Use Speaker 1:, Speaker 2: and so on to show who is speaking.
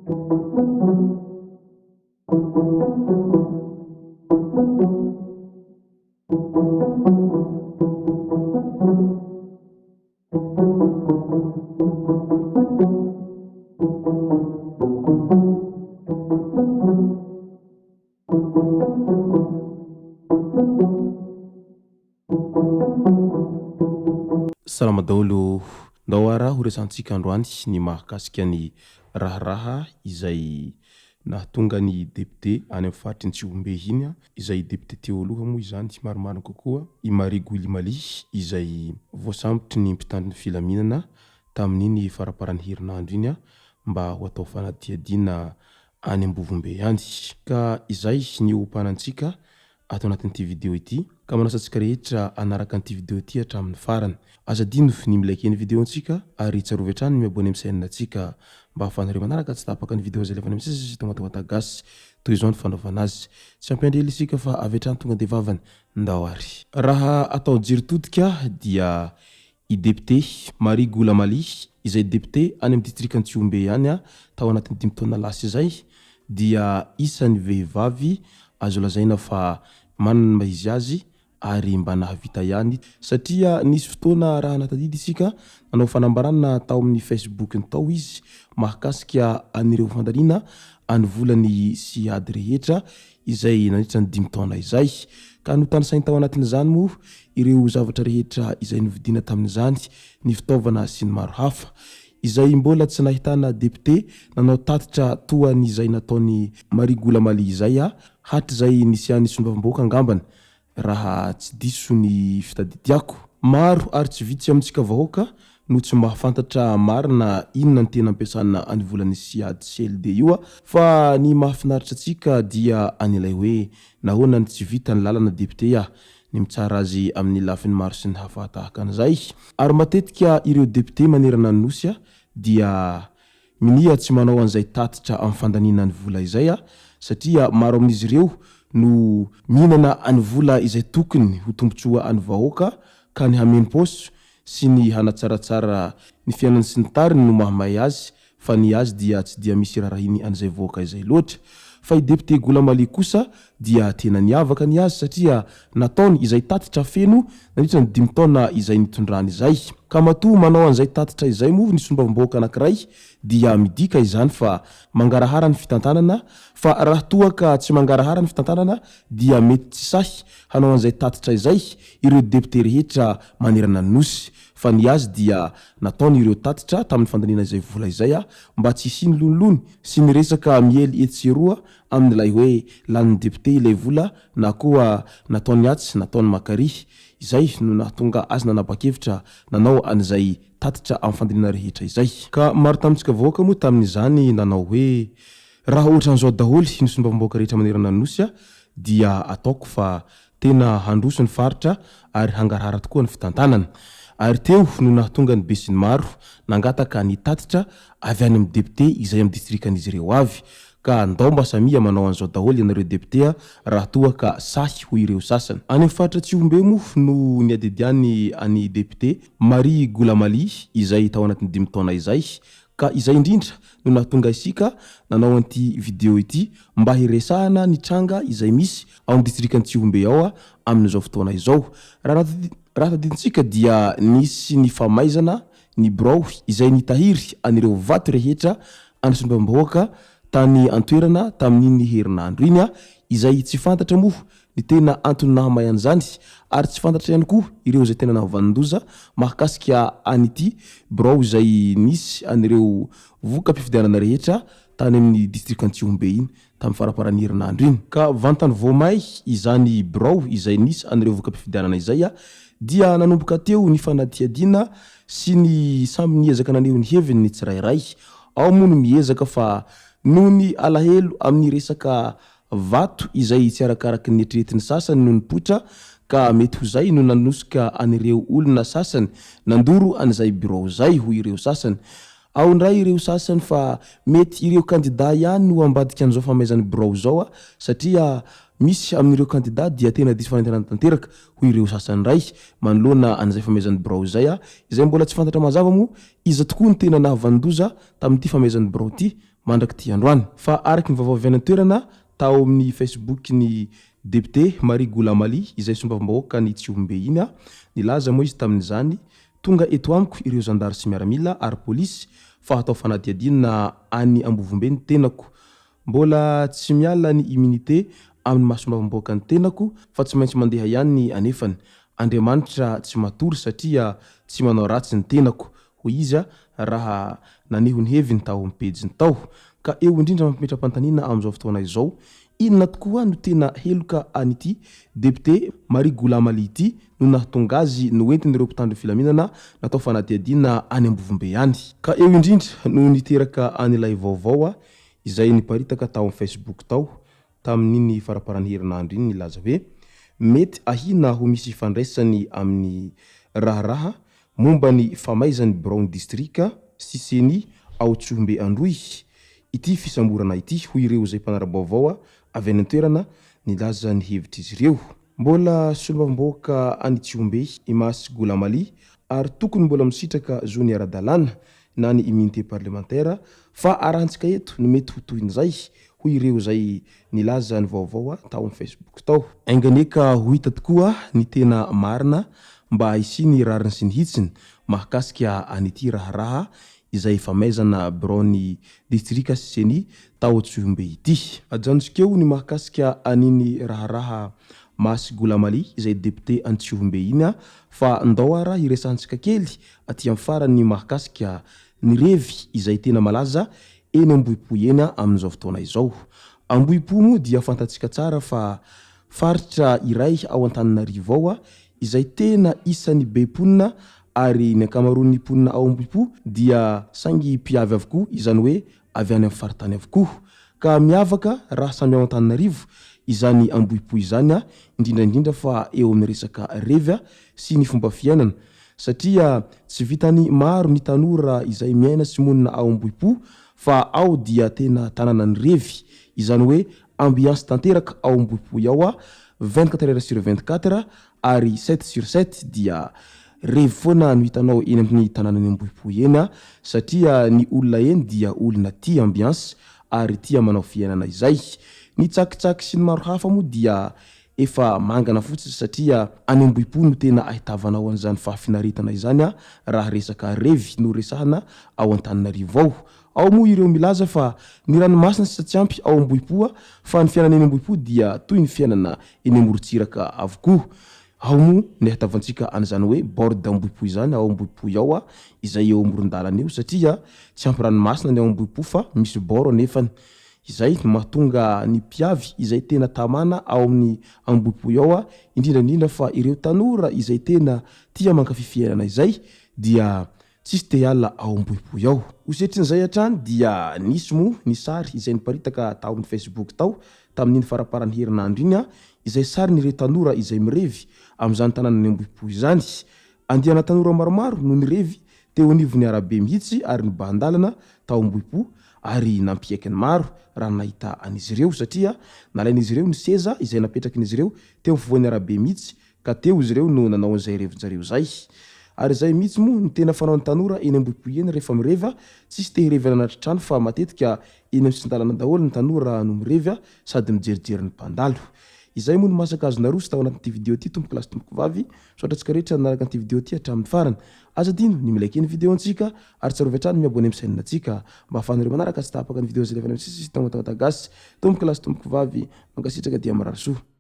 Speaker 1: Salama daholo. Ndao ara ho resahantsika androany ny mahakasika ny raharaha izay nahatonga ny député any amin'ny faritry ny Tsihombe iny, izay député teo aloha moa izany marimarina kokoa, i Marie Guilimali izay voasambotry ny mpitandro ny filaminana tamin'iny faramparan'ny herinandro iny mba ho atao fanadihadiana any Ambovombe any. Ka izay ny ompanantsika ato anatin'ity video ity ka manasa antsika rehetra hanaraka an'ity video ity hatramin'ny farany. Aza adino ny mi-like ny video-ntsika ary tsarovy hatrany ny mi-abonner amin'ny chaîne-ntsika mba ahafahanareo manaraka tsy tapaka ny video izay alefanay misesy eto Matoa Gasy. Toy izao ny fanaovana azy. Tsy hampiandry ela isika fa avy hatrany tonga dia vavany. Ndao ary. Raha atao jery todika dia I depiote Marie Goulamaly izay depiote any amin'ny distrikan'i Tsihombe ihany tao anatin'ny dimy taona lasa izay dia isan'ny vehivavy azo lazaina fa manana ny maha izy azy ary mba nahavita ihany satria nisy fotoana raha nahatadidy isika nanao fanambarana tao amin'ny Facebook-ny tao izy mahakasika an'ireo fandaniana any volany sy ady rehetra izay nandritra ny dimy taona izay, ka notanisainy tao anatin'izany moa ireo zavatra rehetra izay novidiana tamin'izany, ny fitaovana sy ny maro hafa. Izay mbola tsy nahitana depiote nanao tatitra toa an'izay nataon'i Marie Goulamaly izay hatrizay nisian'ny solombavambahoaka angambany Raha tsy diso ny fitadidiako. Maro ary tsy vitsy amintsika vahoaka no tsy mahafantatra marina inona ny tena ampiasana any volan'ny Ciad CLD io fa ny mahafinaritra antsika dia any ilay hoe nahoana ny tsy vita ny lalana député ah ny mitsara azy amin'ny lafiny maro sy ny hafa tahaka an'izay. Ary matetika ireo député manerana ny nosy dia Minia tsy manao an'izay tatitra amin'ny fandaniana ny vola izay aho satria maro amin'izy ireo no mihinana ny vola izay tokony ho tombontsoa an'ny vahoaka ka ny hameno paosy sy ny hanatsaratsara ny fiainany sy ny tariny no mahamay azy fa ny azy dia tsy dia misy irarahiny an'izay vahoaka izay loatra. Fa i député Goulamaly kosa dia tena niavaka ny azy satria nataony izay tatitra feno nandritra ny dimy taona izay nitondrany izay. Ka matoa manao an'izay tatitra izay moa ny solombavambahoaka anankiray dia midika izany fa mangarahara ny fitantanana fa raha toa ka tsy mangarahara ny fitantanana dia mety tsy sahy hanao an'izay tatitra izay ireo depiote rehetra manerana ny Nosy fa ny azy dia nataony ireo tatitra tamin'ny fandaniana izay vola izay mba tsy hisian'ny lonilony sy ny resaka miely etsy sy eroa amin'ilay hoe lanin'ny député ilay vola na koa nataony atsy nataony makary. Izay no nahatonga azy nanapa-kevitra nanao an'izay tatitra amin'ny fandiniana rehetra izay. Ka maro tamintsika vahoaka moa tamin'izany nanao hoe raha ohatran'izao daholo ny solombavambahoaka rehetra manerana ny Nosy dia ataoko fa Tena handroso ny faritra ary hangarahara tokoa ny fitantanana. Ary teo no nahatonga ny besinimaro nangataka ny tatitra avy any amin'ny depiote izay amin'ny distrikan'izy ireo avy. Ka ndao mba samia manao an'izao daholo ianareo depiote a, raha toa ka sahy hoy ireo sasany. Any amin'ny faritra Tsihombe moa no niadidiany an'i depiote Marie Goulamaly izay tao anatin'ny dimy taona izay Ka izay indrindra no nahatonga isika nanao an'ity video ity mba hiresahana ny tranga izay misy ao amin'ny distrikan'i Tsihombe ao amin'izao fotoana izao. Raha raha tadidintsika dia nisy ny famaizana ny birao izay nitahiry an'ireo vato rehetra an'ny solombavambahoaka tany an-toerana tamin'iny herinandro iny izay tsy fantatra moa ny tena antony nahamay an'izany ary tsy fantatra ihany koa ireo izay tena nahavanon-doza mahakasika an'ity birao izay nisy an'ireo voka-pifidianana rehetra tany amin'ny distrikan'i Tsihombe iny tamin'ny faramparan'ny herinandro iny. Ka vantany vao may izany birao izay nisy an'ireo voka-pifidianana izay dia nanomboka teo ny fanadihadiana sy ny samy niezaka naneho ny heviny ny tsirairay. Ao moa ny miezaka fa noho ny alahelo amin'ny resaka Vato izay tsy arakaraky ny eritreretin'ny sasany no nipoitra ka mety ho izay no nanosika an'ireo olona sasany nandoro an'izay birao izay, hoy ireo sasany. Ao indray ireo sasany fa mety ireo kandida ihany no ambadika an'izao famaizan'ny birao izao satria misy amin'ireo kandida dia tena diso fanantenana tanteraka, hoy ireo sasany indray manoloana an'izay famaizan'ny birao izay, izay mbola tsy fantatra mazava moa iza tokoa no tena nahavanon-doza tamin'ity famaizan'ny birao ity. mandrak'ity androany. Fa araka ny vaovao avy any an-toerana, tao amin'ny Facebook-n'ny depiote Marie Goulamaly izay solombavambahoakan'i Tsihombe iny, nilaza moa izy tamin'izany, Tonga eto amiko ireo zandary sy miaramila ary polisy fa hatao fanadihadiana any Ambovombe ny tenako. Mbola tsy miala ny immunité amin'ny maha solombavambahoaka ny tenako fa tsy maintsy mandeha ihany anefany. Andriamanitra tsy matory satria tsy manao ratsy ny tenako, hoy izy raha naneho ny heviny tao amin'ny pejiny tao. Ka eo indrindra mampimetra-panontaniana amin'izao fotoana izao, inona tokoa no tena heloka an'ity depiote Marie Goulamaly ity no nahatonga azy noentin'ireo mpitandro ny filaminana natao fanadihadiana any Ambovombe any? Ka eo indrindra no niteraka an'ilay vaovao izay niparitaka tao amin'ny Facebook tao tamin'iny faramparan'ny herinandro iny nilaza hoe mety ahiana ho misy ifandraisany amin'ny raharaha momba ny famaizan'ny biraon'ny distrika sy ceni ao Tsihombe Androy ity fisamborana ity, hoy ireo izay mpanara-baovao avy any an-toerana nilaza ny hevitr'izy ireo. Mbola solombavambahoaka any Tsihombe i Masy Goulamali ary tokony mbola misitraka zony ara-dalàna na ny immunité parlementaire fa arahantsika eto ny mety ho tohin'izay, hoy ireo izay nilaza ny vaovao tao amin'ny Facebook tao. Enga anie ka ho hita tokoa ny tena marina mba hisian'ny rariny sy ny hitsiny mahakasika an'ity raharaha izay famaizana biraon'ny distrika sy ceni tao Tsihombe ity. Ajanontsika eo ny mahakasika an'iny raharaha Masy Goulamali izay depiote any Tsihombe iny fa ndao ara hiresahantsika kely aty amin'ny farany ny mahakasika ny revy izay tena malaza eny Ambohipo eny amin'izao fotoana izao. Ambohipo moa dia fantatsika tsara fa faritra iray ao Antananarivo ao izay tena isan'ny be mponina ary ny ankamaroan'ny mponina ao Ambohipo dia saingy mpiavy avokoa izany hoe avy any amin'ny faritany avokoa. Ka miavaka raha samy ao Antananarivo izany Ambohipo izany indrindra indrindra fa eo amin'ny resaka revy sy ny fomba fiainana satria tsy vitan'ny maro ny tanora izay miaina sy monina ao Ambohipo fa ao dia tena tanànan'ny revy, izany hoe ambiance tanteraka ao Ambohipo ao 24 heures sur 24 ary sept sur sept dia revy foana no hitanao eny amin'ny tanànan'i Ambohipo eny satria ny olona eny dia olona tia ambiance ary tia manao fiainana izay. Ny tsakitsaky sy ny maro hafa moa dia Efa mangana fotsiny satria any Ambohipo no tena ahitavanao an'izany fahafinaretana izany raha resaka revy no resahana ao Antananarivo ao. Ao moa ireo milaza fa ny ranomasina sisa tsy ampy ao Ambohipo fa ny fiainana eny Ambohipo dia toy ny fiainana eny amorontsiraka avokoa. Ao moa ny ahitavantsika an'izany hoe bord d'Ambohipo izany ao Ambohipo ao izay eo amoron-dalana eo satria tsy ampy ranomasina ny ao Ambohipo fa misy bord anefany. Izay no mahatonga ny mpiavy izay tena tamana ao amin'ny Ambohipo ao, indrindra indrindra fa ireo tanora izay tena tia mankafy fiainana izay dia tsisy te hiala ao Ambohipo ao. Ho setrin'izay hatrany dia nisy moa ny sary izay niparitaka tao amin'ny Facebook tao tamin'iny faramparan'ny herinandro iny izay sarin'ireo tanora izay mirevy amin'izany tanànan'i Ambohipo izany. Andiana tanora maromaro no nirevy teo anivon'ny arabe mihitsy ary nibahan-dalana tao Ambohipo ary nampiaiky ny maro raha nahita an'izy ireo satria nalain'izy ireo ny seza izay napetrakin'izy ireo teo afovoan'ny arabe mihitsy ka teo izy ireo no nanao an'izay revin-jareo izay. Ary izay mihitsy moa no tena fanaon'ny tanora eny Ambohipo eny rehefa mirevy, tsisy te hirevy any anaty trano fa matetika eny amin'ny sisin-dalana daholo ny tanora no mirevy sady mijerijery ny mpandalo. Izay moa no masaka azo naroso tao anatin'ity video ity tompoko lahy sy tompoko vavy. Misaotra antsika rehetra nanaraka an'ity video ity hatramin'ny farany. Aza adino ny mi-liker ny video antsika ary tsarovy hatrany ny mi-abonner amin'ny chaîne antsika mba ahafahanareo manaraka tsy tapaka ny video izay alefanay amin'ny sisy sisy tao Madagasy. Tompoko lahy sy tompoko vavy, mankasitraka dia mirary soa.